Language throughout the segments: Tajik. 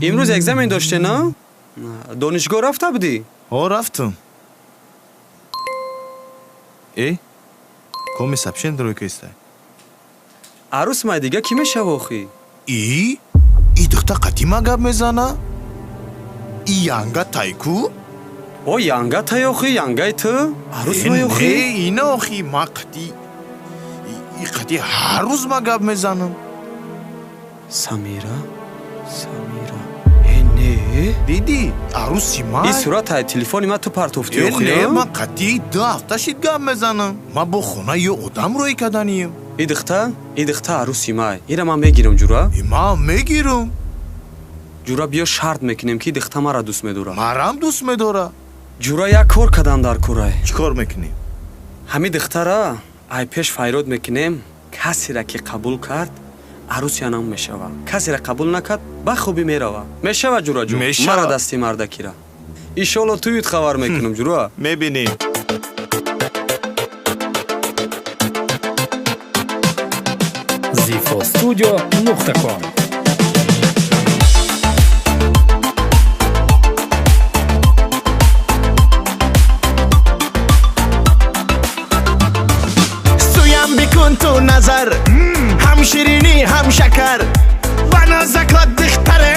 Имрӯз экзамен доште, на? Донишгоҳ рафта будӣ? Ҳо, рафтам. Э, коми сообщение рӯй кестай. Арӯс май дига кӣ мешава охӣ? И? И духта қатима гап мезана? И янга тайку? О, янга тай охӣ, янгаи ту? Арӯс май охӣ? Не, ина охӣ, ма қати и қати ҳар рӯз ма гап мезанам. Самира? Самира. Э, не. Дидӣ? Арӯси май. И сурат ай телефони ма ту партофтӣ Э, охӣ? не, ма қати 2 ҳафта шид гап мезанам. Ма бо хона ё одам рӯй каданием. И духта? И духта арӯси май. Ира ман мегирам, ҷура. И ман мегирам. Ҷура, биё шарт мекунем, ки духта мара дӯст медорад. Марам дӯст медора. Ҷура, як кор кадан дар корай. Чӣ кор мекунем? Ҳами духтара ай пеш файрод мекунем, касере ки қабул кард, арӯси анам мешава. Касере қабул накард, ба хубӣ мерава. Мешава, ҷураҷон? Мешава. Мара дасти мардакира. Иншолло, туют хабар мекунам, ҷура. Мебинем. Зифо студио нуқта ком. Сӯям бикун ту назар, ҳам ширинӣ, ҳам шакар, ба нозаклат дихтаре,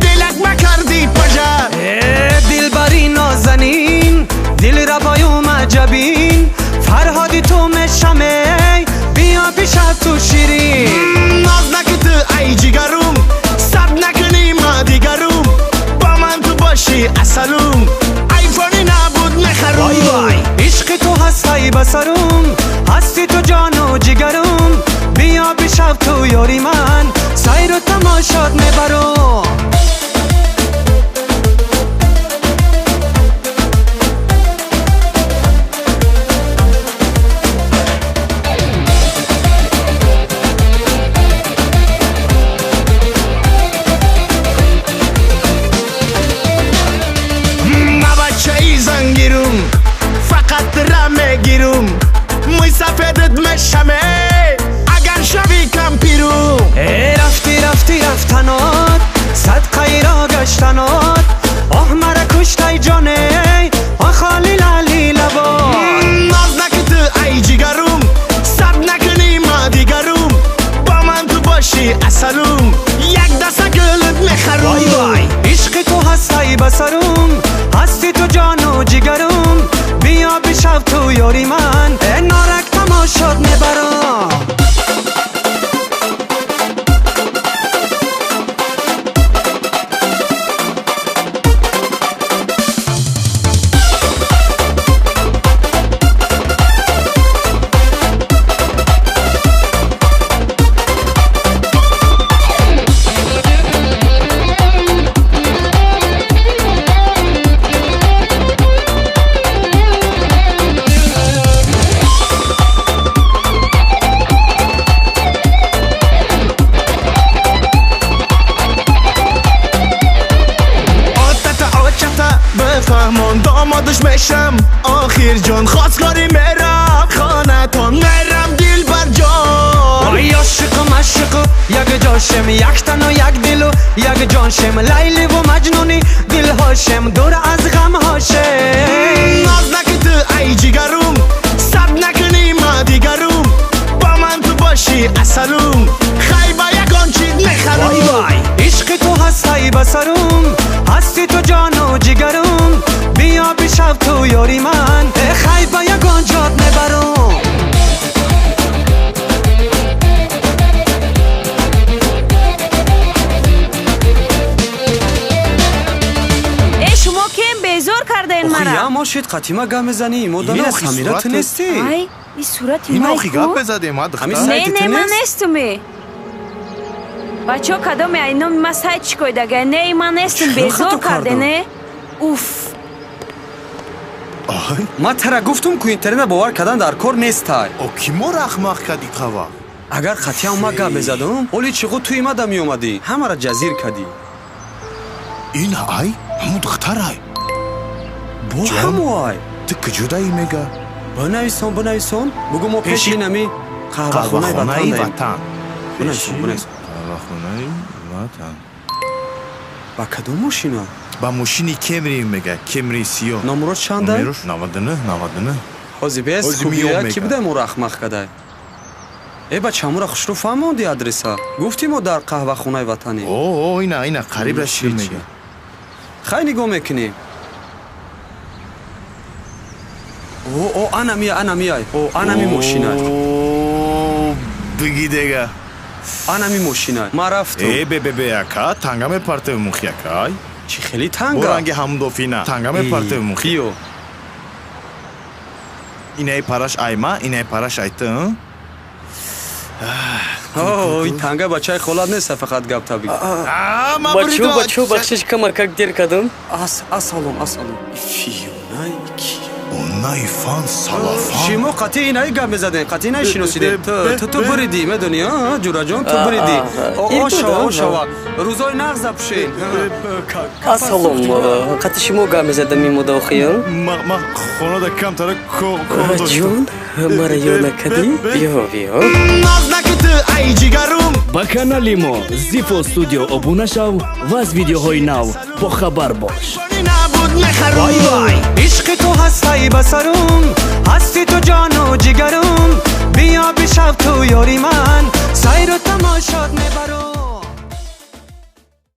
дилак макарди пожар. Э, дилбари нозанин, дилрабою маҷабин, фарҳоди ту мешамей, биё бишав ту ширин. Ноз накӣ ту, ай ҷигарум, саб накунӣ ма дигарум, бо ман ту бошӣ асалум, айфони набуд мехарум. Ишқи ту ҳастай басарум, ҳасти ту ҷону ҷигарум, биё бишав ту ёри ман, сайру тамошот мебарум. Ма бачаи зангирум, фақат ра мегирум, мӯй сафедат мешаме, агар шавӣ кампирум. Э, рафтӣ, рафтӣ, рафтанот, садқаиро гаштанот, оҳ, мара куштай ҷоне, оҳ, холи лали лабот. Ноз накӣ ту, ай ҷигарум, саб накунӣ ма дигарум, бо ман ту бошӣ асалум, як даста гулат мехарум. Ишқи ту ҳастай басарум, ҳасти ту ҷону ҷигарум, биё бишав ту ёри ман, э, норак тамошот мебарам. Отата, очата бифаҳмон, домодаш мешам охирҷон, хостгорӣ мерам, хонатон мерам, дилбарҷон. Ой, ошиқу машиқу як ҷошем, яктану як дилу як ҷоншем, лайливу маҷнуни дилҳошем, дур аз ғамҳошем. Ноз накӣ ту, ай ҷигарум, саб накунӣ ма дигарум, бо ман ту бошӣ асалум, хай ба ягон чиз мехарум. Ишқи ту ҳастай басарум, ҳасти ту ҷону ҷигарум, биё бишав ту ёри ман, э, хай ба ягон ҷот мебарум. Э, шумо кем безор кардаен Охи, мара? я мошид қатима гап мезанӣ, модана Ин охи Самира ту сурат- нестӣ? Ай, и сурати Ин май охи ку? гап мезадем, а Ҳамин духтар? Не, сайти не, ту ман нест? нестуме. Бачаҳо, кадоме ай номи ма сайт чӣ койдага? Не, ман нестум, Чӣ безор хато карде, кардам? не? Уф. Ай, Ман тара гуфтум, ку интернет бовар кардан дар кор нестай. О, ки мо рахмақ кардӣ қава? Агар қатъиян ма гап мезадум, оли чиғу туи мада меомадӣ, ҳамаро ҷазир кардӣ. Ин ай ҳамун духтарай. Бо Ҷон? ҳамоай. Ту куҷодаӣ мега? Бинависон, бинависон, бугӯ мо пеши Пеши инами қаҳвахонаи қаҳвахонаи ватан. ватан. Бинависон, бинависон. Қаҳвахонаи ватан. Ба кадом мошина? Ба мошини Кемри мега, Кемри сиёҳ. Номерош чанда? Номерош 99 99. Ҳози бес. Ҳози хубия миём ки мега. будай моро ахмақ кадай. Э, бача, ҳамура хушрӯ фаҳмонди адреса? Гуфти, мо дар қаҳвахонаи Ватанӣ. О, о, ина қариб расид. Чи, мега. Хай, нигоҳ мекунӣ. О, о, ана мия, ана миай. О, анами мошина. О, биги дега. Анами мошина, ман рафтум. Э, бе, бе, бе, ака, танга мепартев мухи, акай. Чӣ хели Бо танга? ранги ҳамдофина танга мепартев мухи. Биё. Инаи параш айма, инаи параш айты. О, ин танга бачаи холат неста, фақат гап таби. Бачо, бачо, бахшиш, камакак дер кардам. Ассалом, ассалом. Фиюнай ки? Онаи фан салафан. Шумо қатъи инаи гап мезадем, қатъи инаи шиносидем. Ту буридӣ, медонӣ, ҷураҷон, ту буридӣ. О, шава, о, шава, рӯзои нағз запушен. Ассалом, қати шумо гап мезадам имодохиён. Ма хонада камтара кор доштам. Ҷон, мара ёд накардӣ? Биё, биё. Ба канали мо Зифо Студио обуна шав ва аз видеоҳои нав бохабар бош. Ишқи ту ҳастай ба сарум, ҳасти.